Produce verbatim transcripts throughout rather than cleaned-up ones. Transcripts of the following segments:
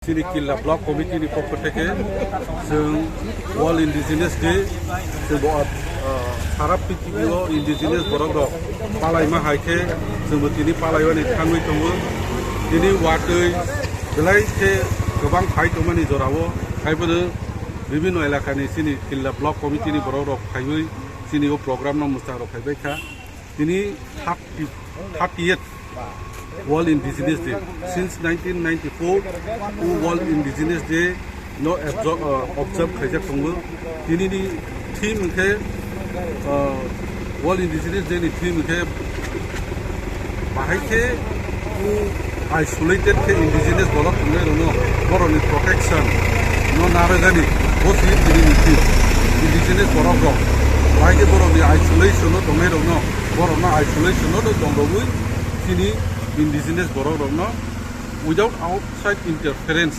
Chini Killa Block Committee ni pokho theke chwng World Indigenous Day, chwng bo, ah, sara prithibi o indigenous borok rok palaima hai khe chwng bo tini palaiwani thangwi tongo. Tini watwi belai khe kwbang phai tongmani jorao, haibono bibhinno elakani chini Killa Block Committee ni borok rok phaiwi chini o program no mwchang rok phaibai kha. Tini thirty, thirtieth World Indigenous Day. Since nineteen ninety-four, o World Indigenous Day no abso-, uh, observe khaijak tongo. Tini ni theme hwnkhe, uh, World Indigenous Day ni theme hwnkhe bahai khe o isolated khe indigenous borok tongnai rokno borokni protection no narwgani bo si tini ni theme. Indigenous borok rok bahai khe borokni isolation no tongnai rokno, borokno isolation no tong rogwi chini indigenous borok rokno without outside interference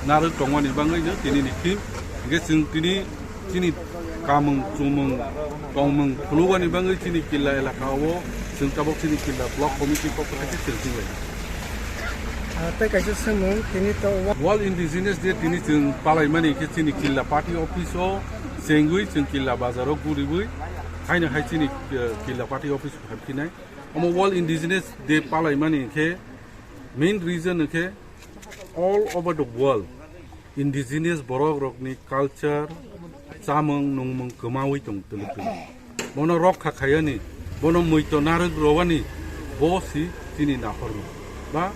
narwk tongmani bangwi no tini ni theme. Hingkhe chwng tini chini kamung chumung tongmung phulugani bangwi chini Killa elaka o chwng tabok chini Killa Block Committee pokho theke chwng tinglai. Ah, tei kaisa swngmung, tini to wa- World Indigenous Day tini chwng palaimani khe chini Killa Party Office o chengwi chwng Killa Bazar o guriwi haino hai chini, eh, Killa Party Office o hamkhinai. Omo World Indigenous Day palaimani khe main reason khe all over the world indigenous borok rokni culture, chamung nungmung kwmawi tong twlwk tong. Bono rokha khayani, bono muito narwk rowani, bo si chini naphorno. Ba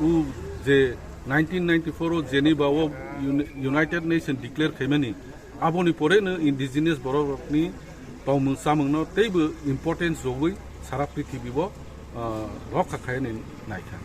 u je nineteen ninety-four o Geneva o Uni-, United Nations declare khaimani, aboni pore no indigenous borok rokni tongmung chamung no teibo importance rogwi sara prithibi bo, ah, rokha khayani naikha.